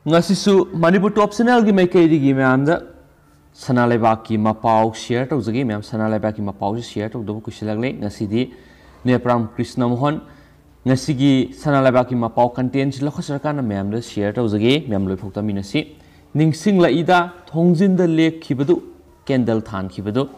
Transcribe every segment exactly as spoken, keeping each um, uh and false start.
ꯉꯁꯤꯁꯨ ꯃꯅꯤꯄꯨꯔ ꯇꯣꯞ ꯆꯦꯅꯦꯜꯒꯤ ꯃꯥꯏꯀꯩꯗꯒꯤ ꯃꯌꯥꯝꯗ ꯁꯅꯥ ꯂꯩꯕꯥꯛꯀꯤ ꯃꯄꯥꯎ ꯁꯤꯌꯔ ꯇꯧꯖꯒꯦ꯫ ꯃꯌꯥꯝ ꯁꯅꯥ ꯂꯩꯕꯥꯛꯀꯤ ꯃꯄꯥꯎꯁꯤ ꯁꯤꯌꯔ ꯇꯧꯗꯕ ꯀꯨꯏꯁꯤꯜꯂꯛꯂꯦ꯫ ꯉꯁꯤꯗꯤ ꯅꯦꯄ꯭ꯔꯥꯝ ꯀ꯭ꯔꯤꯁꯅ ꯃꯣꯍꯟ ꯉꯁꯤꯒꯤ ꯁꯅꯥ ꯂꯩꯕꯥꯛꯀꯤ ꯃꯄꯥꯎ ꯀꯟꯇꯦꯟꯁꯤ ꯂꯧꯈꯠꯆꯔꯀꯥꯟꯗ ꯃꯌꯥꯝꯗ ꯁꯤꯌꯔ ꯇꯧꯖꯒꯦ꯫ ꯃꯌꯥꯝ ꯂꯣꯏꯐꯥꯎ ꯇꯥꯃꯤꯟꯅꯁꯤ꯫ ꯅꯤꯡꯁꯤꯡꯂꯛꯏꯗ ꯊꯣꯡꯖꯤꯟꯗ ꯂꯦꯞꯈꯤꯕꯗꯨ ꯀꯦꯟꯗꯜ ꯊꯥꯟꯈꯤꯕꯗꯨ꯫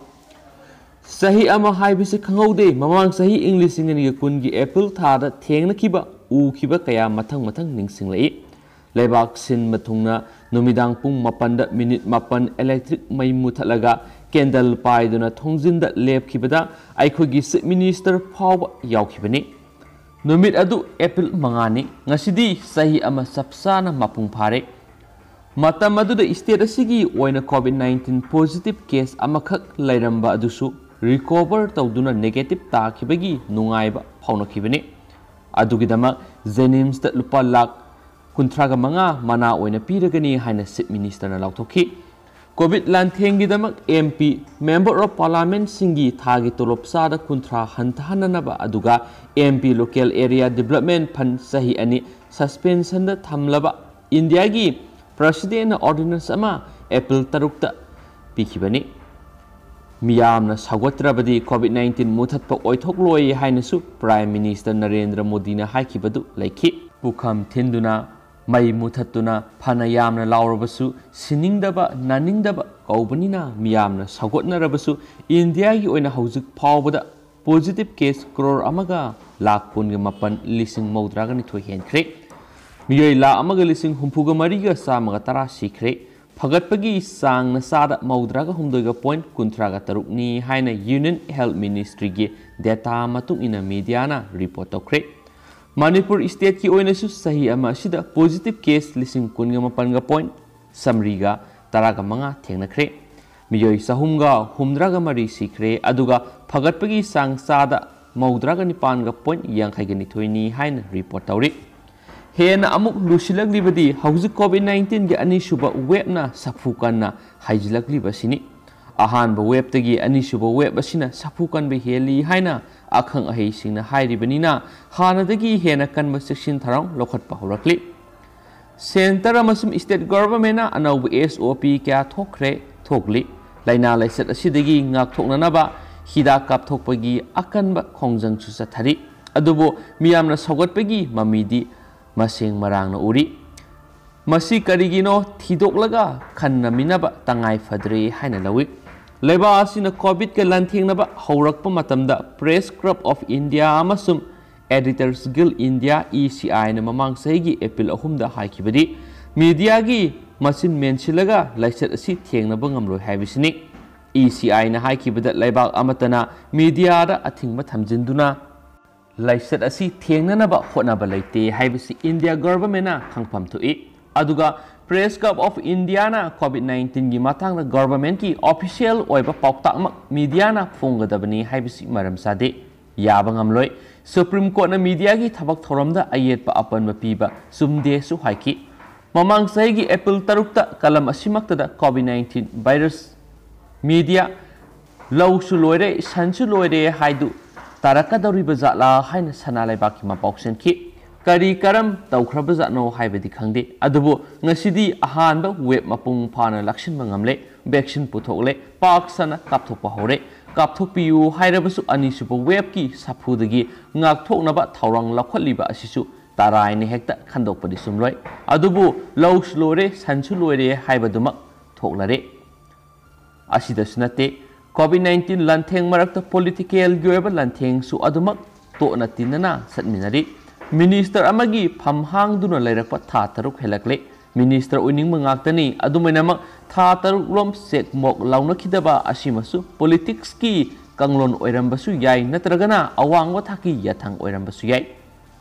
ꯆꯍꯤ ꯑꯃ ꯍꯥꯏꯕꯁꯤ ꯈꯪꯍꯧꯗꯦ꯫ ꯃꯃꯥꯡ ꯆꯍꯤ ꯏꯪ ꯂꯤꯁꯤꯡ ꯑꯅꯤꯒ ꯀꯨꯟꯒꯤ ꯑꯦꯄ꯭ꯔꯤꯜ ꯊꯥꯗ ꯊꯦꯡꯅꯈꯤꯕ, ꯎꯈꯤꯕ ꯀꯌꯥ ꯃꯊꯪ ꯃꯊꯪ ꯅꯤꯡꯁꯤꯡꯂꯛꯏ꯫ ꯂꯩꯕꯥꯛ ꯁꯤꯟꯕ ꯊꯨꯡꯅ ꯅꯨꯃꯤꯗꯥꯡ ꯄꯨꯡ ꯃꯥꯄꯟꯗ ꯃꯤꯅꯤꯠ ꯃꯥꯄꯟ ꯏꯂꯦꯛꯇ꯭ꯔꯤꯛ ꯃꯩ ꯃꯨꯊꯠꯂꯒ ꯀꯦꯟꯗꯜ ꯄꯥꯏꯗꯨꯅ ꯊꯣꯡꯖꯤꯟꯗ ꯂꯦꯞꯈꯤꯕꯗ ꯑꯩꯈꯣꯏꯒꯤ ꯆꯤꯐ ꯃꯤꯅꯤꯁꯇꯔ ꯐꯥꯎꯕ ꯌꯥꯎꯈꯤꯕꯅꯤ꯫ ꯅꯨꯃꯤꯠ ꯑꯗꯨ ꯑꯦꯄ꯭ꯔꯤꯜ ꯃꯉꯥꯅꯤ꯫ ꯉꯁꯤꯗꯤ ꯆꯍꯤ ꯑꯃ ꯆꯞ ꯆꯥꯅ ꯃꯄꯨꯡ ꯐꯥꯔꯦ꯫ ꯃꯇꯝ ꯑꯗꯨꯗ ꯁ꯭ꯇꯦꯠ ꯑꯁꯤꯒꯤ ꯑꯣꯏꯅ ꯀꯣꯚꯤꯗ ꯅꯥꯏꯟꯇꯤꯟ ꯄꯣꯖꯤꯇꯤꯚ ꯀꯦꯁ ꯑꯃꯈꯛ ꯂꯩꯔꯝꯕ ꯑꯗꯨꯁꯨ ꯔꯤꯀꯣꯚꯔ ꯇꯧꯗꯨꯅ ꯅꯦꯒꯦꯇꯤꯚ ꯇꯥꯈꯤꯕꯒꯤ ꯅꯨꯡꯉꯥꯏꯕ ꯐꯥꯎꯅꯈꯤꯕꯅꯤ꯫ ꯑꯗꯨꯒꯤꯗꯃꯛ ꯖꯦꯅꯤꯝꯁꯇ ꯂꯨꯄꯥ ꯂꯥꯈ ꯀꯨꯟꯊ꯭ꯔꯥꯒ ꯃꯉꯥ ꯃꯅꯥ ꯑꯣꯏꯅ ꯄꯤꯔꯒꯅꯤ ꯍꯥꯏꯅ ꯆꯤꯐ ꯃꯤꯅꯤꯁꯇꯔꯅ ꯂꯥꯎꯊꯣꯛꯈꯤ꯫ ꯀꯣꯚꯤꯗ ꯂꯥꯟꯊꯦꯡꯒꯤꯗꯃꯛ ꯑꯦꯝ ꯄꯤ, ꯃꯦꯝꯕꯔ ꯑꯣꯐ ꯄꯥꯔꯂꯥꯃꯦꯟꯠꯁꯤꯡꯒꯤ ꯊꯥꯒꯤ ꯇꯣꯂꯣꯞ ꯆꯥꯗ ꯀꯨꯟꯊ꯭ꯔꯥ ꯍꯟꯊꯍꯟꯅꯅꯕ, ꯑꯗꯨꯒ M P local area development fund ꯆꯍꯤ ꯑꯅꯤ ꯁꯁꯄꯦꯟꯁꯟꯗ ꯊꯝꯂꯕ ꯏꯟꯗꯤꯌꯥꯒꯤ ꯄ꯭ꯔꯁꯤꯗꯦꯟꯠꯅ ꯑꯣꯔꯗꯤꯅꯦꯟꯁ ꯑꯃ ꯑꯦꯄ꯭ꯔꯤꯜ ꯇꯔꯨꯛꯇ ꯄꯤꯈꯤꯕꯅꯤ꯫ ꯃꯤꯌꯥꯝꯅ ꯁꯧꯒꯠꯇ꯭ꯔꯕꯗꯤ ꯀꯣꯚꯤꯗ ꯅꯥꯏꯟꯇꯤꯟ ꯃꯨꯊꯠꯄ ꯑꯣꯏꯊꯣꯛꯂꯣꯏ ꯍꯥꯏꯅꯁꯨ ꯄ꯭ꯔꯥꯏꯝ ꯃꯤꯅꯤꯁꯇꯔ ꯅꯔꯦꯟꯗ꯭ꯔ ꯃꯣꯗꯤꯅ ꯍꯥꯏꯈꯤꯕꯗꯨ ꯂꯩꯈꯤ꯫ ꯄꯨꯈꯝ ꯊꯤꯟꯗꯨꯅ ꯃꯩ ꯃꯨꯊꯠꯇꯨꯅ ꯐꯅ ꯌꯥꯝꯅ ꯂꯥꯎꯔꯕꯁꯨ, ꯁꯤꯅꯤꯡꯗꯕ, ꯅꯥꯅꯤꯡꯗꯕ ꯀꯧꯕꯅꯤꯅ ꯃꯤꯌꯥꯝꯅ ꯁꯧꯒꯠꯅꯔꯕꯁꯨ, ꯏꯟꯗꯤꯌꯥꯒꯤ ꯑꯣꯏꯅ ꯍꯧꯖꯤꯛ ꯐꯥꯎꯕꯗ ꯄꯣꯖꯤꯇꯤꯚ ꯀꯦꯁ ꯀ꯭ꯔꯣꯔ ꯑꯃꯒ ꯂꯥꯈ ꯀꯨꯟꯒ ꯃꯥꯄꯟ ꯂꯤꯁꯤꯡ ꯃꯧꯗ꯭ꯔꯥꯒ ꯅꯤꯊꯣꯏ ꯍꯦꯟꯈ꯭ꯔꯦ꯫ ꯃꯤꯑꯣꯏ ꯂꯥꯈ ꯑꯃꯒ ꯂꯤꯁꯤꯡ ꯍꯨꯝꯐꯨꯒ ꯃꯔꯤꯒ ꯆꯥꯝꯃꯒ ꯇꯔꯥ ꯁꯤꯈ꯭ꯔꯦ꯫ ꯐꯒꯠꯄꯒꯤ ꯆꯥꯡꯅ ꯆꯥꯗ ꯃꯧꯗ꯭ꯔꯥꯒ ꯍꯨꯝꯗꯣꯏꯒ ꯄꯣꯏꯟꯠ ꯀꯨꯟꯊ꯭ꯔꯥꯒ ꯇꯔꯨꯛꯅꯤ ꯍꯥꯏꯅ ꯌꯨꯅꯤꯌꯟ ꯍꯦꯜꯊ ꯃꯤꯅꯤꯁꯇ꯭ꯔꯤꯒꯤ ꯗꯦꯇꯥ ꯃꯇꯨꯡ ꯏꯟꯅ ꯃꯤꯗꯤꯌꯥꯅ ꯔꯤꯄꯣꯔꯠ ꯇꯧꯈ꯭ꯔꯦ꯫ ꯃꯅꯤꯄꯨꯔ ꯁ꯭ꯇꯦꯠꯀꯤ ꯑꯣꯏꯅꯁꯨ ꯆꯍꯤ ꯑꯃ ꯑꯁꯤꯗ ꯄꯣꯖꯤꯇꯤꯚ ꯀꯦꯁ ꯂꯤꯁꯤꯡ ꯀꯨꯟꯒ ꯃꯥꯄꯟꯒ ꯄꯣꯏꯟꯠ ꯆꯥꯃꯔꯤꯒ ꯇꯔꯥꯒ ꯃꯉꯥ ꯊꯦꯡꯅꯈ꯭ꯔꯦ꯫ ꯃꯤꯑꯣꯏ ꯆꯍꯨꯝꯒ ꯍꯨꯝꯗ꯭ꯔꯥꯒ ꯃꯔꯤ ꯁꯤꯈ꯭ꯔꯦ, ꯑꯗꯨꯒ ꯐꯒꯠꯄꯒꯤ ꯆꯥꯡ ꯆꯥꯗ ꯃꯧꯗ꯭ꯔꯥꯒ ꯅꯤꯄꯥꯟꯒ ꯄꯣꯏꯟꯠ ꯌꯥꯡꯈꯩꯒ ꯅꯤꯊꯣꯏꯅꯤ ꯍꯥꯏꯅ ꯔꯤꯄꯣꯔꯠ ꯇꯧꯔꯤ꯫ ꯍꯦꯟꯅ ꯑꯃꯨꯛ ꯂꯨꯁꯤꯜꯂꯛꯂꯤꯕꯗꯤ ꯍꯧꯖꯤꯛ ꯀꯣꯚꯤꯗ ꯅꯥꯏꯟꯇꯤꯟꯒꯤ ꯑꯅꯤꯁꯨꯕ ꯋꯦꯕꯅ ꯁꯥꯐꯨ ꯀꯟꯅ ꯍꯥꯏꯖꯤꯜꯂꯛꯂꯤꯕ ꯑꯁꯤꯅꯤ꯫ ꯑꯍꯥꯟꯕ ꯋꯦꯕꯇꯒꯤ ꯑꯅꯤꯁꯨꯕ ꯋꯦꯕ ꯑꯁꯤꯅ ꯁꯥꯐꯨ ꯀꯟꯕ ꯍꯦꯜꯂꯤ ꯍꯥꯏꯅ ꯑꯈꯪ ꯑꯍꯩꯁꯤꯡꯅ ꯍꯥꯏꯔꯤꯕꯅꯤꯅ ꯍꯥꯟꯅꯗꯒꯤ ꯍꯦꯟꯅ ꯀꯟꯕ ꯆꯦꯛꯁꯤꯟ ꯊꯧꯔꯥꯡ ꯂꯧꯈꯠꯄ ꯍꯧꯔꯛꯂꯤ꯫ Centre ꯑꯃꯁꯨꯡ state governmentꯅ ꯑꯅꯧꯕ S O P ꯀꯌꯥ ꯊꯣꯛꯈ꯭ꯔꯦ, ꯊꯣꯛꯂꯤ꯫ ꯂꯥꯏꯅꯥ ꯂꯥꯏꯆꯠ ꯑꯁꯤꯗꯒꯤ ꯉꯥꯛꯊꯣꯛꯅꯅꯕ ꯍꯤꯗꯥꯛ ꯀꯥꯞꯊꯣꯛꯄꯒꯤ ꯑꯀꯟꯕ ꯈꯣꯡꯖꯪꯁꯨ ꯆꯠꯊꯔꯤ꯫ ꯑꯗꯨꯕꯨ ꯃꯤꯌꯥꯝꯅ ꯁꯧꯒꯠꯄꯒꯤ ꯃꯃꯤꯗꯤ ꯃꯁꯦꯡ ꯃꯔꯥꯡꯅ ꯎꯔꯤ꯫ ꯃꯁꯤ ꯀꯔꯤꯒꯤꯅꯣ ꯊꯤꯗꯣꯛꯂꯒ ꯈꯟꯅꯃꯤꯟꯅꯕ ꯇꯉꯥꯏ ꯐꯗ꯭ꯔꯦ ꯍꯥꯏꯅ ꯂꯧꯏ꯫ ꯂꯩꯕꯥꯛ ꯑꯁꯤꯅ COVID-ꯀ ꯂꯥꯟꯊꯦꯡꯅꯕ ꯍꯧꯔꯛꯄ ꯃꯇꯝꯗ Press Club of India ꯑꯃꯁꯨꯡ Editors Guild India, E C I, ꯅ ꯃꯃꯥꯡ ꯆꯍꯤꯒꯤ April ꯑꯍꯨꯝꯗ ꯍꯥꯏꯈꯤꯕꯗꯤ mediaꯒꯤ ꯃꯆꯤꯟ ꯃꯦꯟꯁꯤꯜꯂꯒ ꯂꯥꯏꯆꯠ ꯑꯁꯤ ꯊꯦꯡꯅꯕ ꯉꯝꯂꯣꯏ ꯍꯥꯏꯕꯁꯤꯅꯤ꯫ E C I ꯅ ꯍꯥꯏꯈꯤꯕꯗ ꯂꯩꯕꯥꯛ ꯑꯃꯠꯇꯅ mediaꯗ ꯑꯊꯤꯡꯕ ꯊꯝꯖꯤꯟꯗꯨꯅ ꯂꯥꯏꯆꯠ ꯑꯁꯤ ꯊꯦꯡꯅꯅꯕ ꯍꯣꯠꯅꯕ ꯂꯩꯇꯦ ꯍꯥꯏꯕꯁꯤ India governmentꯅ ꯈꯪꯐꯝ ꯊꯣꯛꯏ꯫ ꯑꯗꯨꯒ Press Club of Indiaꯅ COVID nineteen-ꯒꯤ ꯃꯇꯥꯡꯗ governmentꯀꯤ official ꯑꯣꯏꯕ ꯄꯥꯎꯇꯥꯛꯃꯛ mediaꯅ ꯐꯣꯡꯒꯗꯕꯅꯤ ꯍꯥꯏꯕꯁꯤ ꯃꯔꯝ ꯆꯥꯗꯦ, ꯌꯥꯕ ꯉꯝꯂꯣꯏ꯫ Supreme Courtꯅ mediaꯒꯤ ꯊꯕꯛ ꯊꯧꯔꯝꯗ ꯑꯌꯦꯠꯄ ꯑꯄꯟꯕ ꯄꯤꯕ ꯆꯨꯝꯗꯦꯁꯨ ꯍꯥꯏꯈꯤ꯫ ꯃꯃꯥꯡ ꯆꯍꯤꯒꯤ April ꯇꯔꯨꯛꯇ ꯀꯂꯝ ꯑꯁꯤꯃꯛꯇꯗ COVID nineteen virus media ꯂꯧꯁꯨ ꯂꯣꯏꯔꯦ, ꯁꯟꯁꯨ ꯂꯣꯏꯔꯦ ꯍꯥꯏꯗꯨ ꯇꯥꯔꯛꯀꯗꯧꯔꯤꯕ ꯖꯥꯠꯂꯥ ꯍꯥꯏꯅ ꯁꯅꯥ ꯂꯩꯕꯥꯛꯀꯤ ꯃꯄꯥꯎ ꯁꯦꯟꯈꯤ꯫ ꯀꯔꯤ ꯀꯔꯝ ꯇꯧꯈ꯭ꯔꯕ ꯖꯥꯠꯅꯣ ꯍꯥꯏꯕꯗꯤ ꯈꯪꯗꯦ, ꯑꯗꯨꯕꯨ ꯉꯁꯤꯗꯤ ꯑꯍꯥꯟꯕ wave ꯃꯄꯨꯡ ꯐꯥꯅ ꯂꯥꯛꯁꯤꯟꯕ ꯉꯝꯂꯦ, vaccine ꯄꯨꯊꯣꯛꯂꯦ, ꯄꯥꯛ ꯁꯟꯅ ꯀꯥꯞꯊꯣꯛꯄ ꯍꯧꯔꯦ꯫ ꯀꯥꯞꯊꯣꯛꯄꯤꯌꯨ ꯍꯥꯏꯔꯕꯁꯨ ꯑꯅꯤꯁꯨꯕ waveꯀꯤ ꯁꯥꯐꯨꯗꯒꯤ ꯉꯥꯛꯊꯣꯛꯅꯕ ꯊꯧꯔꯥꯡ ꯂꯧꯈꯠꯂꯤꯕ ꯑꯁꯤꯁꯨ ꯇꯔꯥꯏꯅ ꯍꯦꯛꯇ ꯈꯟꯗꯣꯛꯄꯗꯤ ꯆꯨꯝꯂꯣꯏ꯫ ꯑꯗꯨꯕꯨ ꯂꯧꯁꯨ ꯂꯣꯏꯔꯦ, ꯁꯟꯁꯨ ꯂꯣꯏꯔꯦ ꯍꯥꯏꯕꯗꯨꯃꯛ ꯊꯣꯛꯂꯔꯦ꯫ ꯑꯁꯤꯗꯁꯨ ꯅꯠꯇꯦ, COVID nineteen ꯂꯥꯟꯊꯦꯡ ꯃꯔꯛꯇ politicalꯒꯤ ꯑꯣꯏꯕ ꯂꯥꯟꯊꯦꯡꯁꯨ ꯑꯗꯨꯃꯛ ꯇꯣꯠꯅ ꯇꯤꯟꯅꯅ ꯆꯠꯃꯤꯟꯅꯔꯤ꯫ Minister ꯑꯃꯒꯤ ꯐꯝ ꯍꯥꯡꯗꯨꯅ ꯂꯩꯔꯛꯄ ꯊꯥ ꯇꯔꯨꯛ ꯍꯦꯜꯂꯛꯂꯦ꯫ Minister ꯑꯣꯏꯅꯤꯡꯕ ꯉꯥꯛꯇꯅꯤ, ꯑꯗꯨꯃꯥꯏꯅꯃꯛ ꯊꯥ ꯇꯔꯨꯛ ꯂꯣꯝ ꯆꯦꯛꯃꯣꯛ ꯂꯥꯎꯅꯈꯤꯗꯕ ꯑꯁꯤꯃꯁꯨ politicsꯀꯤ ꯀꯥꯡꯂꯣꯟ ꯑꯣꯏꯔꯝꯕꯁꯨ ꯌꯥꯏ, ꯅꯠꯇ꯭ꯔꯒꯅ ꯑꯋꯥꯡꯕ ꯊꯥꯛꯀꯤ ꯌꯥꯊꯪ ꯑꯣꯏꯔꯝꯕꯁꯨ ꯌꯥꯏ꯫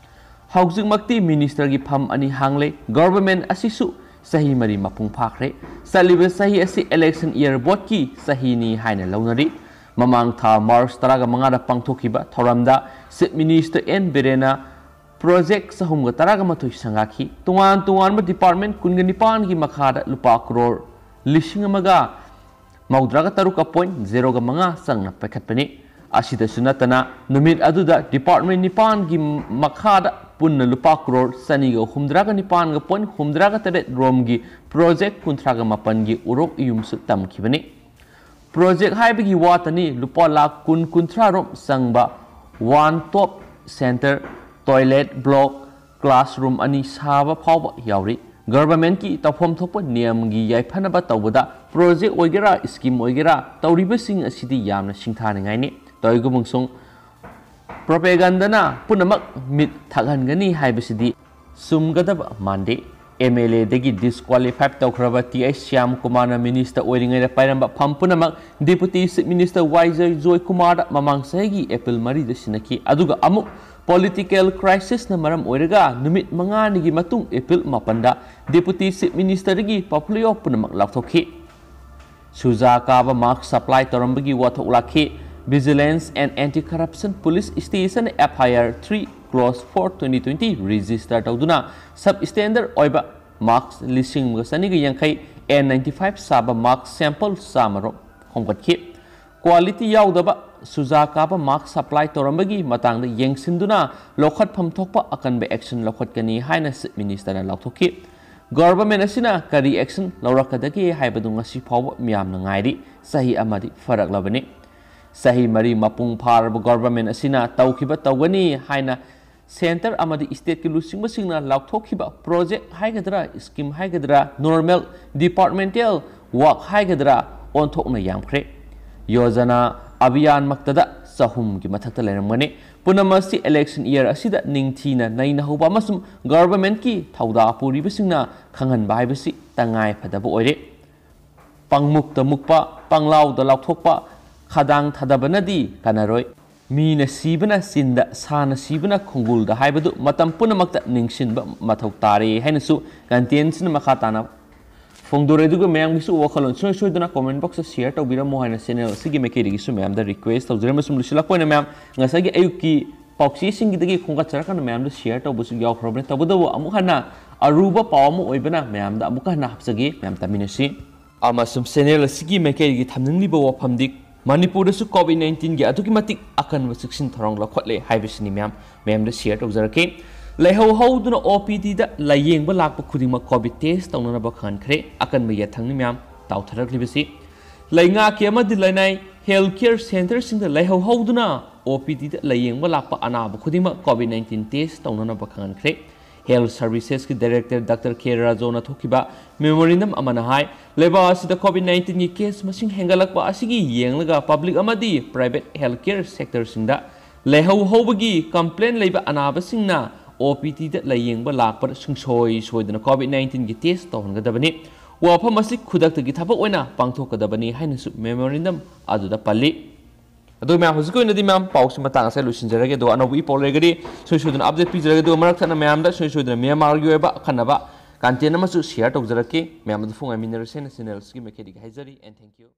ꯍꯧꯖꯤꯛꯃꯛꯇꯤ ministerꯒꯤ ꯐꯝ ꯑꯅꯤ ꯍꯥꯡꯂꯦ꯫ Government ꯑꯁꯤꯁꯨ ꯆꯍꯤ ꯃꯔꯤ ꯃꯄꯨꯡ ꯐꯥꯈ꯭ꯔꯦ꯫ ꯆꯠꯂꯤꯕ ꯆꯍꯤ ꯑꯁꯤ election year voteꯀꯤ ꯆꯍꯤꯅꯤ ꯍꯥꯏꯅ ꯂꯧꯅꯔꯤ꯫ ꯃꯃꯥꯡ ꯊꯥ March ꯇꯔꯥꯃꯉꯥꯗ ꯄꯥꯡꯊꯣꯛꯈꯤꯕ ꯊꯧꯔꯝꯗ Chief Minister N ꯕꯤꯔꯦꯟꯅ project ꯆꯍꯨꯝꯒ ꯇꯔꯥꯃꯥꯊꯣꯏ ꯁꯪꯒꯥꯈꯤ꯫ ꯇꯣꯉꯥꯟ ꯇꯣꯉꯥꯟꯕ department ꯀꯨꯟꯒ ꯅꯤꯄꯥꯟꯒꯤ ꯃꯈꯥꯗ ꯂꯨꯄꯥ ꯀ꯭ꯔꯣꯔ ꯂꯤꯁꯤꯡ ꯑꯃꯒ ꯃꯧꯗ꯭ꯔꯥꯒ ꯇꯔꯨꯛꯀ point zeroꯒ ꯃꯉꯥ ꯆꯪꯅ ꯄꯥꯏꯈꯠꯄꯅꯤ꯫ ꯑꯁꯤꯗꯁꯨ ꯅꯠꯇꯅ ꯅꯨꯃꯤꯠ ꯑꯗꯨꯗ department ꯅꯤꯄꯥꯟꯒꯤ ꯃꯈꯥꯗ ꯄꯨꯟꯅ ꯂꯨꯄꯥ ꯀ꯭ꯔꯣꯔ ꯆꯅꯤꯒ ꯍꯨꯝꯗ꯭ꯔꯥꯒ ꯅꯤꯄꯥꯟꯒ ꯄꯣꯏꯟ ꯍꯨꯝꯗ꯭ꯔꯥꯒ ꯇꯔꯦꯠ ꯔꯣꯝꯒꯤ ꯄ꯭ꯔꯣꯖꯦꯛ ꯀꯨꯟꯊ꯭ꯔꯥꯒ ꯃꯥꯄꯟꯒꯤ ꯎꯔꯣꯛ ꯏꯌꯨꯝꯁꯨ ꯇꯝꯈꯤꯕꯅꯤ꯫ ꯄ꯭ꯔꯣꯖꯦꯛ ꯍꯥꯏꯕꯒꯤ ꯋꯥꯇꯅꯤ, ꯂꯨꯄꯥ ꯂꯥꯈ ꯀꯨꯟ ꯀꯨꯟꯊ꯭ꯔꯥ ꯔꯣꯝ ꯆꯪꯕ one top centre, toilet block, classroom ꯑꯅꯤ ꯁꯥꯕ ꯐꯥꯎꯕ ꯌꯥꯎꯔꯤ꯫ ꯒꯚꯔꯟꯃꯦꯟꯠꯀꯤ ꯇꯧꯐꯝ ꯊꯣꯛꯄ ꯅꯤꯌꯝꯒꯤ ꯌꯥꯏꯐꯅꯕ ꯇꯧꯕꯗ ꯄ꯭ꯔꯣꯖꯦꯛ ꯑꯣꯏꯒꯦꯔꯥ, ꯁ꯭ꯀꯤꯝ ꯑꯣꯏꯒꯦꯔꯥ, ꯇꯧꯔꯤꯕꯁꯤꯡ ꯑꯁꯤꯗꯤ ꯌꯥꯝꯅ ꯁꯤꯡꯊꯥꯅꯤꯡꯉꯥꯏꯅꯤ꯫ ꯇꯣꯏꯒꯨꯕꯨꯡꯁꯨꯡ ꯄ꯭ꯔꯣꯄꯦꯒꯟꯗꯅ ꯄꯨꯝꯅꯃꯛ ꯃꯤꯠ ꯊꯛꯍꯟꯒꯅꯤ ꯍꯥꯏꯕꯁꯤꯗꯤ ꯆꯨꯝꯒꯗꯕ ꯃꯥꯟꯗꯦ꯫ ꯑꯦꯝ ꯑꯦꯜ ꯑꯦꯗꯒꯤ ꯗꯤꯁꯀ꯭ꯋꯥꯂꯤꯐꯥꯏ ꯇꯧꯈ꯭ꯔꯕ ꯇꯤ ꯑꯩꯆ ꯁ꯭ꯌꯥꯝ ꯀꯨꯃꯥꯔꯅ ꯃꯤꯅꯤꯁꯇꯔ ꯑꯣꯏꯔꯤꯉꯩꯗ ꯄꯥꯏꯔꯝꯕ ꯐꯝ ꯄꯨꯝꯅꯃꯛ ꯗꯦꯄꯨꯇꯤ ꯆꯤꯐ ꯃꯤꯅꯤꯁꯇꯔ ꯋꯥꯏ ꯖꯣꯏ ꯀꯨꯃꯥꯔꯗ ꯃꯃꯥꯡ ꯆꯍꯤꯒꯤ ꯑꯦꯄ꯭ꯔꯤꯜ ꯃꯔꯤꯗ ꯁꯤꯟꯅꯈꯤ꯫ ꯑꯗꯨꯒ ꯑꯃꯨꯛ ꯄꯣꯂꯤꯇꯤꯀꯦꯜ ꯀ꯭ꯔꯥꯏꯁꯤꯁꯅ ꯃꯔꯝ ꯑꯣꯏꯔꯒ ꯅꯨꯃꯤꯠ ꯃꯉꯥꯅꯤꯒꯤ ꯃꯇꯨꯡ ꯑꯦꯄ꯭ꯔꯤꯜ ꯃꯥꯄꯟꯗ ꯗꯦꯄꯨꯇꯤ ꯆꯤꯐ ꯃꯤꯅꯤꯁꯇꯔꯗꯒꯤ ꯄꯣꯔꯠꯐꯣꯂꯤꯑꯣ ꯄꯨꯝꯅꯃꯛ ꯂꯥꯎꯊꯣꯛꯈꯤ꯫ ꯁꯨꯖꯥ ꯀꯥꯕ ꯃꯥꯛꯁ ꯁꯄ꯭ꯂꯥꯏ ꯇꯧꯔꯝꯕꯒꯤ ꯋꯥꯊꯣꯛ ꯂꯥꯛꯈꯤ꯫ Vigilance and Anti Corruption Police Station F I R three clause four twenty twenty register ꯇꯧꯗꯨꯅ ꯁꯕ ꯁ꯭ꯇꯦꯟꯗꯔꯗ ꯑꯣꯏꯕ ꯃꯥꯛꯁ ꯂꯤꯁꯤꯡ ꯑꯃꯒ ꯆꯅꯤꯒ ꯌꯥꯡꯈꯩ, N ninety five ꯁꯥꯕ ꯃꯥꯛꯁ ꯁꯦꯝꯄꯜ ꯆꯥꯝꯃ ꯔꯣꯝ ꯈꯣꯝꯒꯠꯈꯤ꯫ ꯀ꯭ꯋꯥꯂꯤꯇꯤ ꯌꯥꯎꯗꯕ ꯁꯨꯖꯥ ꯀꯥꯕ ꯃꯥꯛꯁ ꯁꯄ꯭ꯂꯥꯏ ꯇꯧꯔꯝꯕꯒꯤ ꯃꯇꯥꯡꯗ ꯌꯦꯡꯁꯤꯟꯗꯨꯅ ꯂꯧꯈꯠꯐꯝ ꯊꯣꯛꯄ ꯑꯀꯟꯕ ꯑꯦꯛꯁꯟ ꯂꯧꯈꯠꯀꯅꯤ ꯍꯥꯏꯅ ꯆꯤꯐ ꯃꯤꯅꯤꯁꯇꯔꯅ ꯂꯥꯎꯊꯣꯛꯈꯤ꯫ ꯒꯚꯔꯟꯃꯦꯟꯠ ꯑꯁꯤꯅ ꯀꯔꯤ ꯑꯦꯛꯁꯟ ꯂꯧꯔꯛꯀꯗꯒꯦ ꯍꯥꯏꯕꯗꯨ ꯉꯁꯤ ꯐꯥꯎꯕ ꯃꯤꯌꯥꯝꯅ ꯉꯥꯏꯔꯤ꯫ ꯆꯍꯤ ꯑꯃꯗꯤ ꯐꯥꯔꯛꯂꯕꯅꯤ꯫ ꯆꯍꯤ ꯃꯔꯤ ꯃꯄꯨꯡ ꯐꯥꯔꯕ ꯒꯚꯔꯟꯃꯦꯟꯠ ꯑꯁꯤꯅ ꯇꯧꯈꯤꯕ ꯇꯧꯒꯅꯤ ꯍꯥꯏꯅ ꯁꯦꯟꯇꯔ ꯑꯃꯗꯤ ꯁ꯭ꯇꯦꯠꯀꯤ ꯂꯨꯆꯤꯡꯕꯁꯤꯡꯅ ꯂꯥꯎꯊꯣꯛꯈꯤꯕ ꯄ꯭ꯔꯣꯖꯦꯛ ꯍꯥꯏꯒꯗ꯭ꯔꯥ, ꯁ꯭ꯀꯤꯝ ꯍꯥꯏꯒꯗ꯭ꯔꯥ, ꯅꯣꯔꯃꯦꯜ ꯗꯤꯄꯥꯔꯠꯃꯦꯟꯇꯦꯜ ꯋꯥꯔꯛ ꯍꯥꯏꯒꯗ꯭ꯔꯥ, ꯑꯣꯟꯊꯣꯛꯅ ꯌꯥꯝꯈ꯭ꯔꯦ꯫ ꯌꯣꯖꯅꯥ ꯑꯚꯤꯌꯥꯟꯃꯛꯇꯗ ꯆꯍꯨꯝꯒꯤ ꯃꯊꯛꯇ ꯂꯩꯔꯝꯒꯅꯤ꯫ ꯄꯨꯝꯅꯃꯛ ꯑꯁꯤ ꯏꯂꯦꯛꯁꯟ ꯏꯌꯔ ꯑꯁꯤꯗ ꯅꯤꯡꯊꯤꯅ ꯅꯩꯅꯍꯧꯕ ꯑꯃꯁꯨꯡ ꯒꯚꯔꯟꯃꯦꯟꯠꯀꯤ ꯊꯧꯗꯥ ꯄꯨꯔꯤꯕꯁꯤꯡꯅ ꯈꯪꯍꯟꯕ ꯍꯥꯏꯕꯁꯤ ꯇꯉꯥꯏ ꯐꯗꯕ ꯑꯣꯏꯔꯦ꯫ ꯄꯪꯃꯨꯛꯇ ꯃꯨꯛꯄ, ꯄꯪꯂꯥꯎꯗ ꯂꯥꯎꯊꯣꯛꯄ, ꯈꯗꯥꯡ ꯊꯥꯗꯕꯅꯗꯤ ꯀꯥꯟꯅꯔꯣꯏ꯫ ꯃꯤꯅ ꯁꯤꯕꯅ ꯆꯤꯟꯗ, ꯁꯥꯅ ꯁꯤꯕꯅ ꯈꯣꯡꯒꯨꯜꯗ ꯍꯥꯏꯕꯗꯨ ꯃꯇꯝ ꯄꯨꯝꯅꯃꯛꯇ ꯅꯤꯡꯁꯤꯡꯕ ꯃꯊꯧ ꯇꯥꯔꯦ ꯍꯥꯏꯅꯁꯨ ꯀꯟꯇꯦꯟꯁꯤꯅ ꯃꯈꯥ ꯇꯥꯅ ꯐꯣꯡꯗꯣꯔꯦ꯫ ꯑꯗꯨꯒ ꯃꯌꯥꯝꯒꯤꯁꯨ ꯋꯥꯈꯜꯂꯣꯟ ꯁꯨꯡꯁꯣꯏ ꯁꯣꯏꯗꯅ ꯀꯣꯃꯦꯟ ꯕꯣꯛꯁꯇ ꯁꯤꯌꯔ ꯇꯧꯕꯤꯔꯝꯃꯣ ꯍꯥꯏꯅ ꯆꯦꯅꯦꯜ ꯑꯁꯤꯒꯤ ꯃꯥꯏꯀꯩꯗꯒꯤꯁꯨ ꯃꯌꯥꯝꯗ ꯔꯤꯀ꯭ꯋꯦꯁ ꯇꯧꯖꯔꯤ꯫ ꯑꯃꯁꯨꯡ ꯂꯣꯏꯁꯤꯜꯂꯛꯄ ꯑꯣꯏꯅ ꯃꯌꯥꯝ, ꯉꯁꯥꯏꯒꯤ ꯑꯌꯨꯛꯀꯤ ꯄꯥꯎꯆꯦꯁꯤꯡꯒꯤꯗꯒꯤ ꯈꯣꯝꯒꯠꯆꯔꯀꯥꯟꯗ ꯃꯌꯥꯝꯗ ꯁꯤꯌꯔ ꯇꯧꯕꯁꯨ ꯌꯥꯎꯈ꯭ꯔꯕꯅꯤ꯫ ꯇꯧꯕꯇꯕꯨ ꯑꯃꯨꯛ ꯍꯟꯅ ꯑꯔꯨꯕ ꯄꯥꯎ ꯑꯃ ꯑꯣꯏꯕꯅ ꯃꯌꯥꯝꯗ ꯑꯃꯨꯛꯀ ꯍꯟꯅ ꯍꯥꯞꯆꯒꯦ꯫ ꯃꯌꯥꯝ ꯇꯥꯃꯤꯟꯅꯁꯤ꯫ ꯑꯃꯁꯨꯡ ꯆꯦꯅꯦꯜ ꯑꯁꯤꯒꯤ ꯃꯥꯏꯀꯩꯗꯒꯤ ꯊꯝꯅꯤꯡꯂꯤꯕ ꯋꯥꯐꯝꯗꯤ ꯃꯅꯤꯄꯨꯔꯗꯁꯨ ꯀꯣꯚꯤꯗ ꯅꯥꯏꯟꯇꯤꯟꯒꯤ ꯑꯗꯨꯛꯀꯤ ꯃꯇꯤꯛ ꯑꯀꯟꯕ ꯆꯦꯛꯁꯤꯟ ꯊꯧꯔꯥꯡ ꯂꯧꯈꯠꯂꯦ ꯍꯥꯏꯕꯁꯤꯅꯤ꯫ ꯃꯌꯥꯝ, ꯃꯌꯥꯝꯗ ꯁꯤꯌꯔ ꯇꯧꯖꯔꯛꯀꯦ꯫ ꯂꯩꯍꯧ ꯍꯧꯗꯨꯅ ꯑꯣ ꯄꯤ ꯗꯤꯗ ꯂꯥꯌꯦꯡꯕ ꯂꯥꯛꯄ ꯈꯨꯗꯤꯡꯃꯛ ꯀꯣꯚꯤꯗ ꯇꯦꯁ ꯇꯧꯅꯅꯕ ꯈꯪꯍꯟꯈ꯭ꯔꯦ꯫ ꯑꯀꯟꯕ ꯌꯥꯊꯪꯅꯤ ꯃꯌꯥꯝ ꯇꯥꯎꯊꯔꯛꯂꯤꯕꯁꯤ꯫ ꯂꯩꯉꯥꯛꯀꯤ ꯑꯃꯗꯤ ꯂꯅꯥꯏ ꯍꯦꯜꯊ ꯀꯦꯌꯔ ꯁꯦꯟꯇꯔꯁꯤꯡꯗ ꯂꯩꯍꯧ ꯍꯧꯗꯨꯅ ꯑꯣ ꯄꯤ ꯗꯤꯗ ꯂꯥꯌꯦꯡꯕ ꯂꯥꯛꯄ ꯑꯅꯥꯕ ꯈꯨꯗꯤꯡꯃꯛ ꯀꯣꯚꯤꯗ ꯅꯥꯏꯟꯇꯤꯟ ꯇꯦꯁ ꯇꯧꯅꯅꯕ ꯈꯪꯍꯟꯈ꯭ꯔꯦ꯫ ꯍꯦꯜꯊ ꯁꯔꯚꯤꯁꯦꯁꯀꯤ ꯗꯥꯏꯔꯦꯛꯇꯔ ꯗꯥꯛꯇꯔ ꯀꯦ ꯔꯥꯖꯣꯅ ꯊꯣꯛꯈꯤꯕ ꯃꯦꯃꯣꯔꯦꯟꯗꯝ ꯑꯃꯅ ꯍꯥꯏ, ꯂꯩꯕꯥꯛ ꯑꯁꯤꯗ ꯀꯣꯚꯤꯗ ꯅꯥꯏꯟꯇꯤꯟꯒꯤ ꯀꯦꯁ ꯃꯁꯤꯡ ꯍꯦꯟꯒꯠꯂꯛꯄ ꯑꯁꯤꯒꯤ ꯌꯦꯡꯂꯒ ꯄꯕ꯭ꯂꯤꯛ ꯑꯃꯗꯤ ꯄ꯭ꯔꯥꯏꯚꯦꯠ ꯍꯦꯜꯊ ꯀꯦꯌꯔ ꯁꯦꯛꯇꯔꯁꯤꯡꯗ ꯂꯩꯍꯧ ꯍꯧꯕꯒꯤ ꯀꯝꯄ꯭ꯂꯦꯟ ꯂꯩꯕ ꯑꯅꯥꯕꯁꯤꯡꯅ ꯑꯣ ꯄꯤ ꯗꯤꯗ ꯂꯥꯌꯦꯡꯕ ꯂꯥꯛꯄꯗ ꯁꯨꯡꯁꯣꯏ ꯁꯣꯏꯗꯅ ꯀꯣꯚꯤꯗ ꯅꯥꯏꯟꯇꯤꯟꯒꯤ ꯇꯦꯁ ꯇꯧꯍꯟꯒꯗꯕꯅꯤ꯫ ꯋꯥꯐꯝ ꯑꯁꯤ ꯈꯨꯗꯛꯇꯒꯤ ꯊꯕꯛ ꯑꯣꯏꯅ ꯄꯥꯡꯊꯣꯛꯀꯗꯕꯅꯤ ꯍꯥꯏꯅꯁꯨ ꯃꯦꯃꯣꯔꯦꯟꯗꯝ ꯑꯗꯨꯗ ꯄꯜꯂꯤ꯫ ꯑꯗꯣ ꯃꯌꯥꯝ, ꯍꯧꯖꯤꯛꯀꯤ ꯑꯣꯏꯅꯗꯤ ꯃꯌꯥꯝ ꯄꯥꯎꯁꯤ ꯃꯇꯥꯡ ꯑꯁꯤꯗ ꯂꯣꯏꯁꯤꯟꯖꯔꯒꯦ꯫ ꯑꯗꯣ ꯑꯅꯧꯕ ꯏ ꯄꯥꯎ ꯂꯩꯔꯒꯗꯤ ꯁꯣꯏ ꯁꯣꯏꯗꯅ ꯑꯞꯗꯦꯠ ꯄꯤꯖꯔꯒꯦ꯫ ꯑꯗꯨꯒ ꯃꯔꯛ ꯊꯠꯅ ꯃꯌꯥꯝꯗ ꯁꯣꯏ ꯁꯣꯏꯗꯅ ꯃ꯭ꯌꯥꯟꯃꯥꯔꯒꯤ ꯑꯣꯏꯕ ꯑꯈꯟꯅꯕ ꯀꯟꯇꯦꯟ ꯑꯃꯁꯨ ꯁꯤꯌꯔ ꯇꯧꯖꯔꯛꯀꯦ꯫ ꯃꯌꯥꯝ ꯑꯗꯨ ꯐꯣꯡꯉꯥꯏꯃꯤꯟꯅꯔꯁꯦꯅ ꯆꯦꯅꯦꯜꯁꯤꯒꯤ ꯃꯥꯏꯀꯩꯗꯒꯤ ꯍꯥꯏꯖꯔꯤ꯫ And thank you꯫